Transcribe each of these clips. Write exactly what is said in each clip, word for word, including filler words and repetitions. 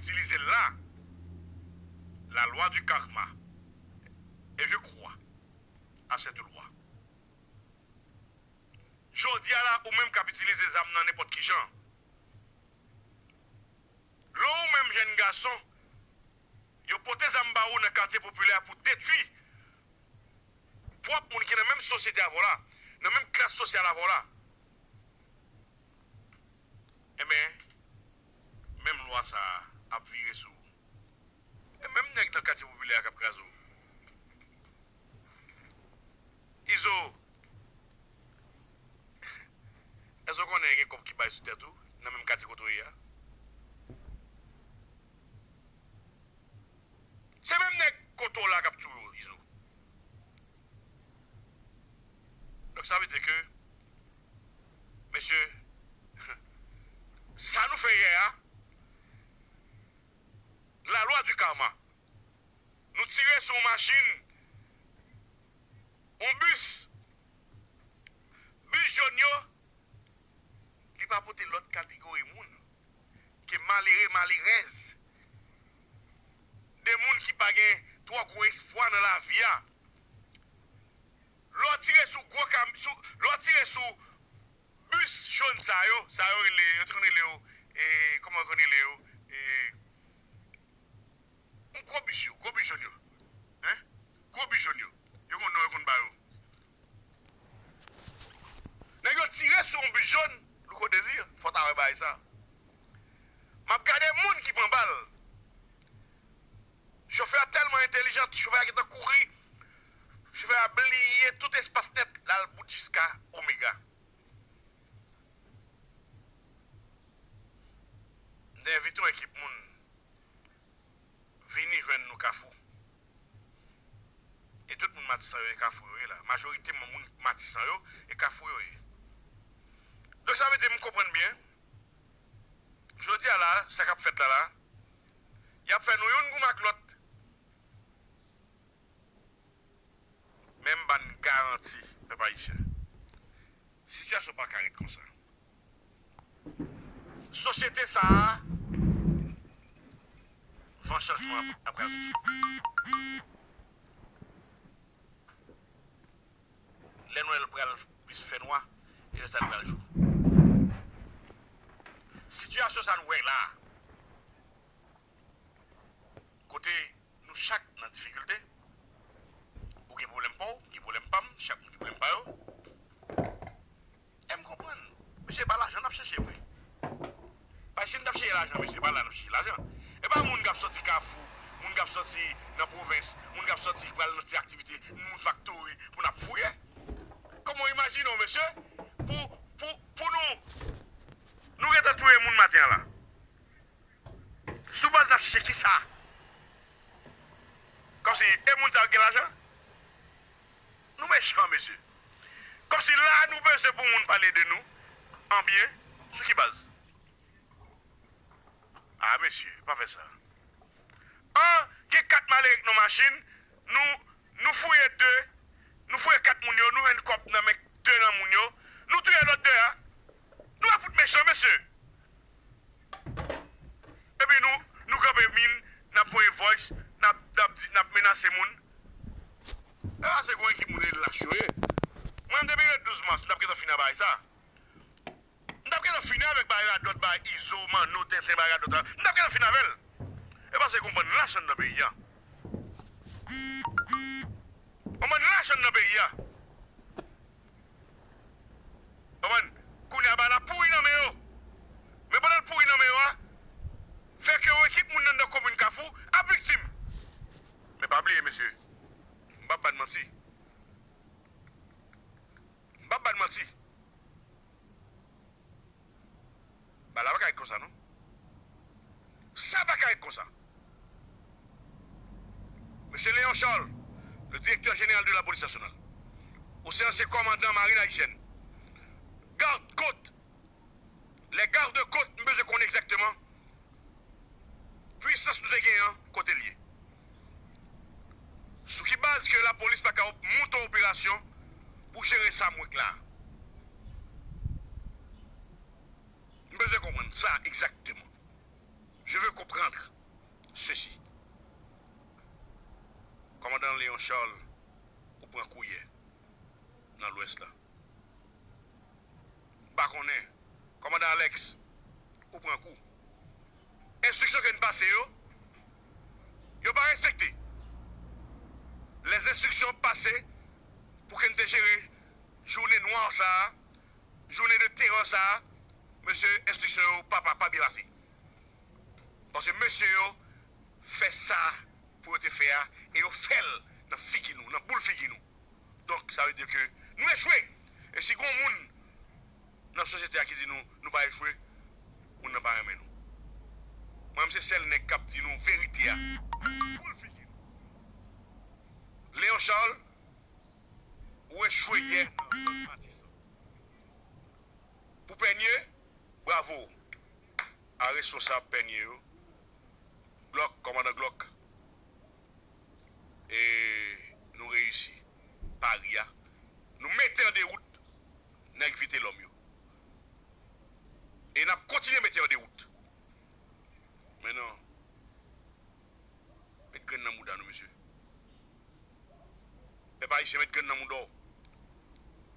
itilize l la, la loi du karma, et je crois à cette loi. Jodi a la, ou menm k ap itilize zam nan nenpòt ki jan. Lè ou menm jèn gason, yo pote zam ba ou nan katye popilè a pou detwi pwòp moun ki nan menm sosyete avè w la, nan menm klas sosyal avè w la. Enben, menm lwa sa a ap vire sou ou. E menm nèg nan katye popilè a k ap kraze w. Izo, èske w konnen gen kòb ki bay sou tèt ou nan menm katye kote w ye a? Se menm nèg kote w la k ap touye w, Izo. Donk, sa vle di ke, mesye, sa nou fè yè a, la loi du karma. Nou tire sou yon machin, yon bis. Bis jòn yo, li pa pote lòt kategori moun ke malere, malerèz. De moun ki pa gen twò gwo espwa nan lavi a. Lè w tire sou gwo kam, sou, lè w tire sou bis jòn sa yo, sa yo rele, yo te konn rele yo, e, kòman yo konn rele yo? E, yon gwo bis yo, gwo bis jòn yo. Hein? Gwo bis jòn yo. Yo gon non yo konn ba yo. Nèg yo tire sou yon bis jòn, Louko Désir, fò w ta wè bagay sa. M ap gade moun ki pran bal. Chofè a tèlman entèlijan, chofè a gentan kouri. Chofè a bliye tout espas nèt, l al bout jiska Omega. M te envite yon ekip moun vini jwenn nou Kafou. E tout moun Matisan yo, e Kafou yo ye la. Majorite moun Matisan yo, e Kafou yo ye. Donk, sa vle di, m konprann byen. Jodi a la, sa k ap fèt la la, y ap fè nou youn goumen ak lòt. Men m ba n garanti, pèp ayisyen, sitiyasyon pa ka ret konsa. Sosyete sa a, van chanjman ap, ap pral soti. Lè nwè l pral plis fè nwa, e lè sa l pral jou. Sitiyasyon sa nou wè la a, kote nou chak nan difikilte. Ou gen pwoblèm pa w, m gen pwoblèm pa m, chak moun gen pwoblèm pa yo. E m konprann. Mesye, e pa lajan n ap chèche vre. Paske si n t ap chèche lajan, mesye, e pa la n ap chèche lajan. E pa moun k ap sòti Kafou, moun k ap sòti nan pwovens, moun k ap sòti pral nan ti aktivite, moun faktori pou n ap fouye. Kòman w imajine w, mesye, pou, pou, pou nou, nou gentan touye moun maten an la? Sou baz n ap chèche kisa? Kòmsi e moun sa yo gen lajan? Nou mechan, mesye. Kòmsi la nou bezwen pou moun pale de nou an byen, sou ki baz? A, mesye, pa fè sa. An, gen kat malere k nan machin, nou, nou fouye de, nou fouye kat moun yo, nou jwenn kòb nan men de nan moun yo, nou touye lòt de a. Nou pa fout mechan, mesye. Epi nou, nou kanpe min, n ap voye voice, n ap, n ap di, n ap menase moun. E pa se gon ekip moun e lach yo ye. Mwen, depi le douz mas, n ap gentan fini ak bagay sa. M t ap gentan fini avèk bagay radòt, bagay Izo, Manno, Tenten, bagay radòt la. M t ap gentan fini avè l. E paske gon bann lachann nan peyi a. Gon bann lachann nan peyi a. Konprann? Kounye a bagay la pouri nan men yo. Men pandan l pouri nan men yo a, fè ke yon ekip moun anndan komin Kafou ap viktim. Men pa bliye, mesye, m p ap ba n manti. M p ap ba n manti. Bagay la pa ka ret konsa, non. Sa pa ka ret konsa. Mesye Léon Charles, le directeur général de la police nationale, ou se ansyen kòmandan marin ayisyèn, gad kot, les gardes côtes, m bezwen konnen egzakteman pwisans nou te genyen an, kote l ye. Sou ki baz ke lapolis pa ka op-, monte yon operasyon pou jere sa m wè k la a? M bezwen konprann sa egzakteman. Je veux comprendre ceci. Kòmandan Léon Charles, ou pran kou yè nan Lwès la. M pa konnen. Kòmandan Alex, ou pran kou. Enstriksyon ke n pase yo, yo pa respekte. Les instructions passées pou ke n te jere jounen nwa sa a, jounen de terè sa a, mesye, enstriksyon yo pa, pa, pa byen pase. Paske mesye yo fè sa pou yo te fè a, e yo fè l nan figi nou, nan boul figi nou. Donk, sa vle di ke nou echwe. E si gon moun nan sosyete a ki di nou, nou pa echwe, moun nan pa renmen nou. Mwen, m se sèl nèg k ap di nou verite a. Boul figi nou. Léon Charles, ou echwe yè nan pati sa. Pou Pènye, bravo a responsab Pènye yo, Glòk, kòmandan Glòk. E nou reyisi pari a. Nou mete an dewout nèg Vitelòm yo. E n ap kontinye mete an dewout. Men non, met grenn nan mouda nou, mesye. Pèp ayisyen, met grenn nan mouda w.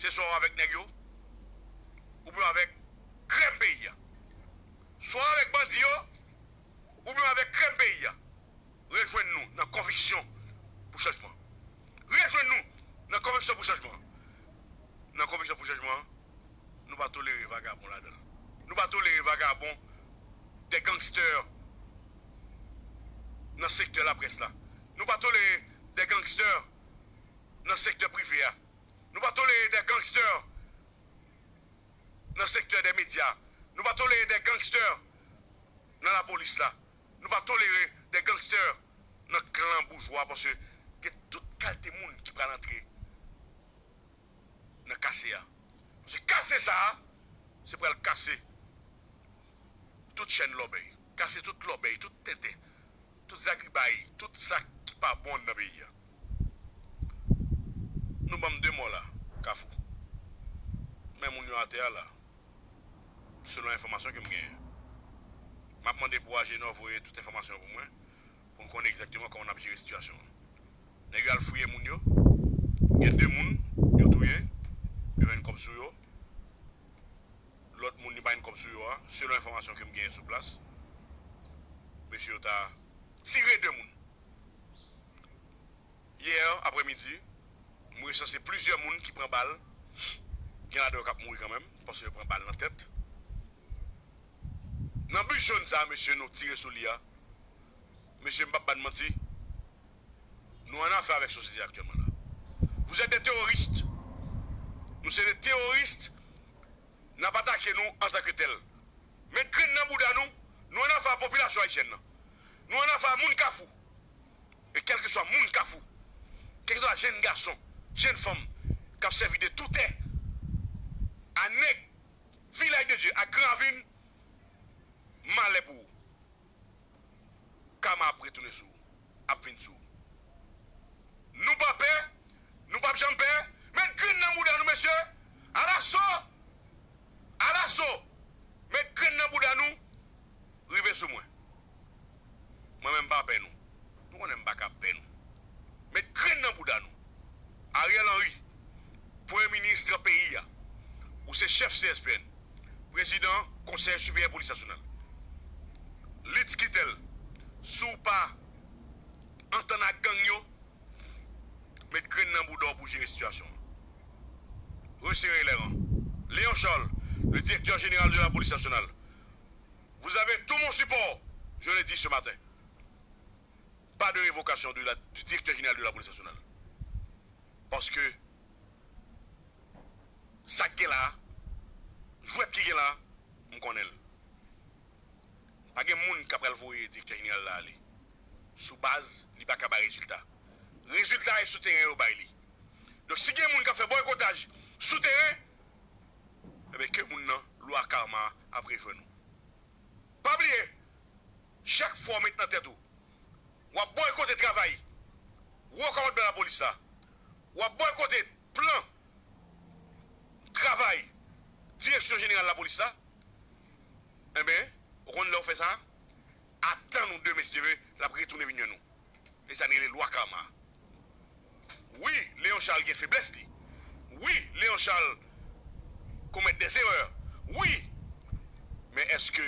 Se swa w avèk nèg yo, oubyen w avèk krèm peyi a. Swa w avèk bandi yo, oubyen w avèk krèm peyi a. Rejwenn nou nan konviksyon pou chanjman. Rejwenn nou nan konviksyon pou chanjman. Nan konviksyon pou chanjman, nou pa tolere vagabon ladan l. Nou pa tolere vagabon, de gangstè nan sektè laprès la. Nou pa tolere de gangstè nan sektè prive a. Nou pa tolere de gangstè nan sektè de medya. Nou pa tolere de gangstè nan lapolis la. Nou pa tolere de gangstè nan klan boujwa, paske gen tout kalite moun ki pral antre nan kase a. Paske kase sa a, se pral kase tout chèn lòbèy, kase tout lòbèy, tout tenten, tout zagribay, tout sa ki pa bon nan peyi a. Nou ban m de mò la, Kafou. Men moun yo atè a la, selon enfòmasyon ke m genyen. M ap mande pou Ajenò voye tout enfòmasyon pou mwen, pou m konnen egzakteman kòman n ap jere sitiyasyon an. Nèg yo al fouye moun yo. Gen de moun yo touye, yo jwenn kòb sou yo. Lòt moun, li pa jwenn kòb sou yo a, selon enfòmasyon ke m genyen sou plas. Mesye yo ta tire de moun. Yè aprèmidi, m resanse plizyè moun ki pran bal. Gen ladan yo k ap mouri kanmenm, paske yo pran bal nan tèt. Nan bis jòn sa a, mesye, nou tire sou li a. Mesye, m p ap ba n manti. Nou an afè avèk sosyete aktyèlman la. Vous êtes des terroristes. Nou se de teworis. N ap atake nou antanke tèl. Met grenn nan bouda nou. Nou an afè a popilasyon ayisyèn nan. Nou an afè a moun Kafou. E kèlkeswa moun Kafou, kèlkeswa jenn gason, jenn fanm k ap sèvi de toutè a nèg Vilaj de Dye ak Gran Ravin, malè pou ou. Kama ap retounen sou ou, ap vin sou ou. Nou pa pè, nou p ap janm pè. Met grenn nan bouda nou, mesye. Alaso! Alaso! Met grenn nan bouda nou, rive sou mwen. Mwen menm m pa pè nou. Nou konnen m pa ka pè nou. Met grenn nan bouda nou. Ariel Henry, premye minis peyi a. Ou se chèf C S P N, prezidan Konsèy Siperyè Polis Nasyonal. Litz Quitel, si w pa antann ak gang yo, met grenn nan bouda w pou jere sitiyasyon an. Resere lè ran. Léon Charles, le directeur général de la police nationale, vous avez tout mon support, je le dis ce matin. Pas de révocation de la, du directeur général de la police nationale. Paske sa k gen la a, jwèt ki gen la a, m konnen l. Pa gen moun k ap pral voye direktè jeneral la ale sou baz li pa ka bay rezilta. Rezilta e sou teren yo bay li. Donk, si gen moun k ap fè bòykotaj sou teren, enben, ke moun nan, lwa kama ap rejwenn ou. Pa bliye, chak fwa w met nan tèt ou, w ap bòykote travay wo kòmandman lapolis la, w ap bòykote plan travay direksyon jeneral lapolis la, enben, ou konn lè w fè sa? Atann ou demen, si Dye vle, l ap retounen vin jwenn ou. E sa n rele lwa kama. Wi, Leon Charles gen feblès li. Wi, Leon Charles komèt dè erè. Wi. Men èske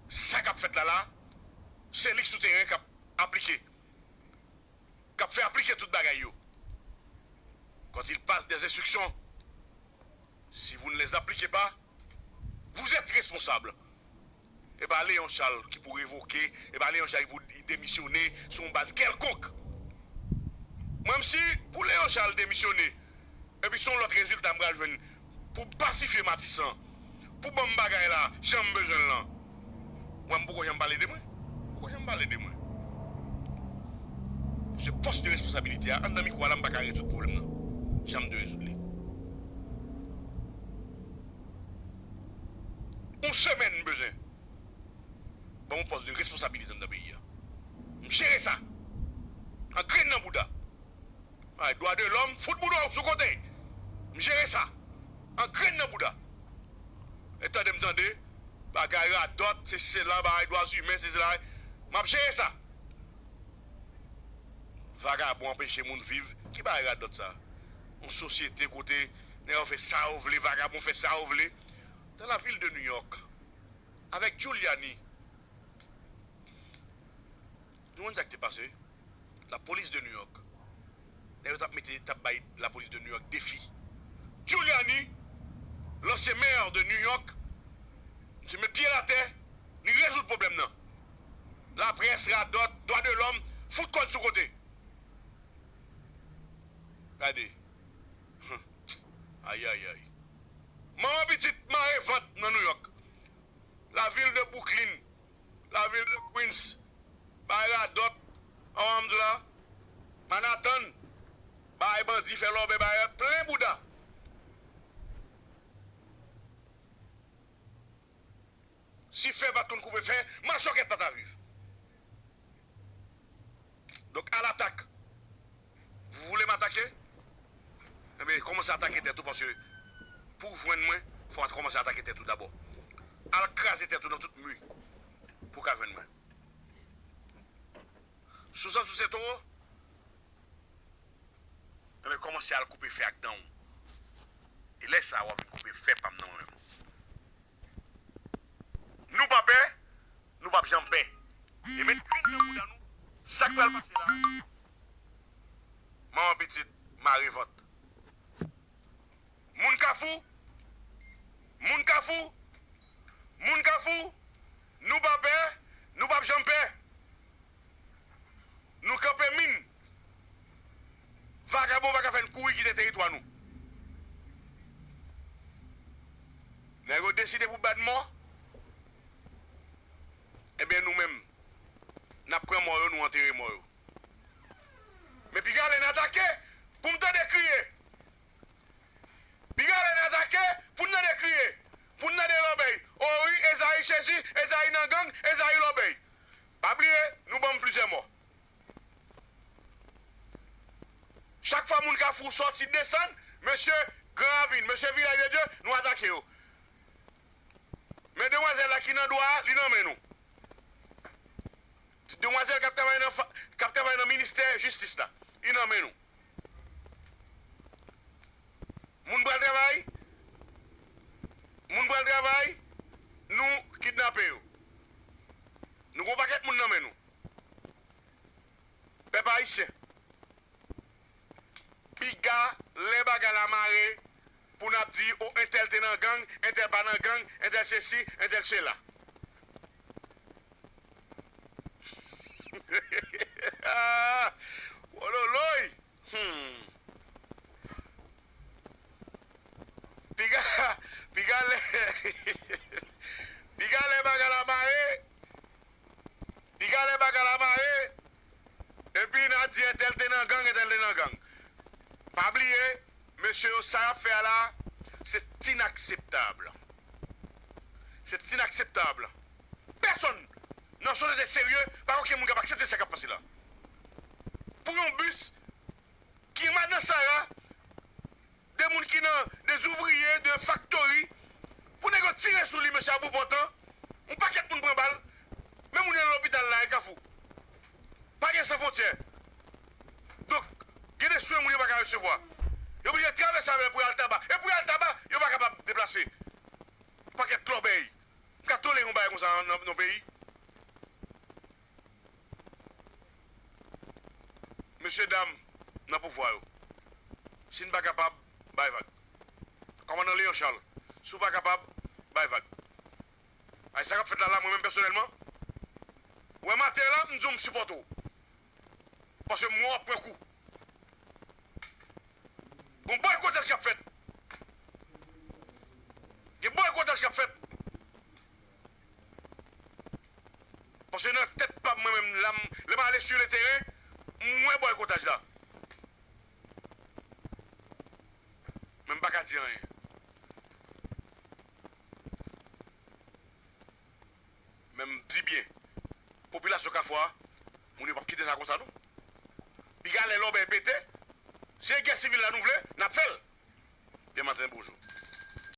sa k ap fèt la la, se li k sou teren k ap aplike, k ap fè aplike tout bagay yo? Quand il passe des instructions, si vous ne les appliquez pas, vous êtes responsable. E pa Léon Charles ki pou revoke, e pa Léon Charles ki pou demisyone sou yon baz kèlkonk. Mwen, si pou Léon Charles demisyone, epi se yon lòt rezilta m pral jwenn pou pasifye Matisan, pou ban m bagay la, jan m bezwen l lan. Mwen, m poko janm pale de mwen. Poko janm pale de mwen. Se pòs de responsabilite a, anndan mikwo a la, m pa ka rezoud pwoblèm nan. Jan m dwe rezoud li. Yon semèn m bezwen. Ban m yon pòs de responsabilite anndan peyi a. M jere sa. An grenn nan bouda. Ay, dwa de lòm, fout bouda w sou kote. M jere sa. An grenn nan bouda. E tande m tande, bagay radòt, se sela, bagay dwa imen, se sela. M ap jere sa. Vagabon anpeche moun viv. Ki bagay radòt sa? Yon sosyete kote nèg yo fè sa yo vle, vagabon fè sa yo vle. Dans la ville de New York, avec Giuliani, nou konn sa k te pase? Lapolis de New York. Nèg yo t ap mete, t ap bay lapolis de New York defi. Giuliani, lansyen mè de New York, misye met pye l atè, li rezoud pwoblèm nan. Laprès, radòt, dwa de lòm, fout kò n sou kote. Gade. Ayayay. Manman pitit mare vant nan New York. Lavil de Brooklyn, lavil de Queens, bay radòt, an m di w la, Manhattan, bay bandi, fè lòbèy, bay plen bouda. Si fè pa t konn koupe fè, machòkèt pa ta viv. Donk, à l'attaque. Vous voulez m'attaquer? Enben, kòmanse atake tèt ou, paske pou w jwenn mwen, fò w kòmanse atake tèt ou dabò. Al kraze tèt ou nan tout mi pou w ka jwenn mwen. Si w santi w se towo, enben, kòmanse al koupe fè ak dan w. E lè sa a, w ap vin koupe fè pa m nan mwen menm. Nou pa pè, nou p ap janm pè. E met grenn nan bouda nou, sa k pral pase la, manman pitit, mare vant. Moun Kafou, moun Kafou, moun Kafou, nou pa pè, nou p ap janm pè. Nou kanpe min. Vagabon pa ka fè n kouri kite teritwa nou. Nèg yo deside pou bat mò. Ebyen, nou menm, n ap pran mò yo, nou antere mò yo. Men piga lè n atake, pou m tande kriye. Piga lè n atake, pou n tande kriye. Pou n tande lòbèy. O wi, Ezayi sesi, Ezayi nan gang, Ezayi lòbèy. Pa bliye, nou ban m plizyè mò. Chak fwa moun Kafou sòti desann, mesye Gran Ravin, mesye Vilaj de Dye, nou atake yo. Men demwazèl la ki nan dwa a, li nan men nou. Demwazèl k ap travay nan fa-, k ap travay nan ministè jistis la, li nan men nou. Moun pral travay, moun pral travay, nou kidnape yo. Nou gen yon pakèt moun nan men nou. Pèp ayisyen. Piga lè bagay la mare pou n ap di, o, entèl te nan gang, entèl pa nan gang, entèl sesi, entèl sela. Wololoy! Hmm. Piga, piga lè, piga lè bagay la mare, piga lè bagay la mare, epi n a di entèl te nan gang, entèl te nan gang. Pa bliye, mesye yo, sa y ap fè a la, se inakseptab. Se inakseptab. Pèsonn nan sosyete serye, pa okenn moun k ap aksepte sa k ap pase la. Pou yon bis ki madan Sara, de moun ki nan, de zouvriye, de faktori, pou nèg yo tire sou li, mesye, a bout pòtan, yon pakèt moun pran bal, E moun yo nan lopital la, e Kafou. Pa gen San Fwontyè. Donk, gen de swen moun yo pa ka resevwa. Yo oblije travèse avè l pou y al Taba. E pou y al Taba, yo pa kapab deplase. Pakèt lòbèy. M ka tolere yon bagay konsa nan, nan, nan peyi? Mesye dam nan pouvwa yo, si n pa kapab, bay vag. Kòmandan Léon Charles, si w pa kapab, bay vag. Ay, sa k ap fèt la, la, mwen menm pèsonèlman, wè maten la, m di w m sipòte w. Paske m wè w ap pran kou. Gon bòykotaj k ap fèt. Gen bòykotaj k ap fèt. Paske nan tèt pa m, mwen menm, la, m, lè m ale sur le terrain, m wè bòykotaj la. Men m pa ka di anyen. Men m di byen, popilasyon Kafou a, moun yo p ap kite sa konsa non. Piga lè lòbèy pete, si e gè sivil la nou vle, n ap fè l. Byen maten, bonjou.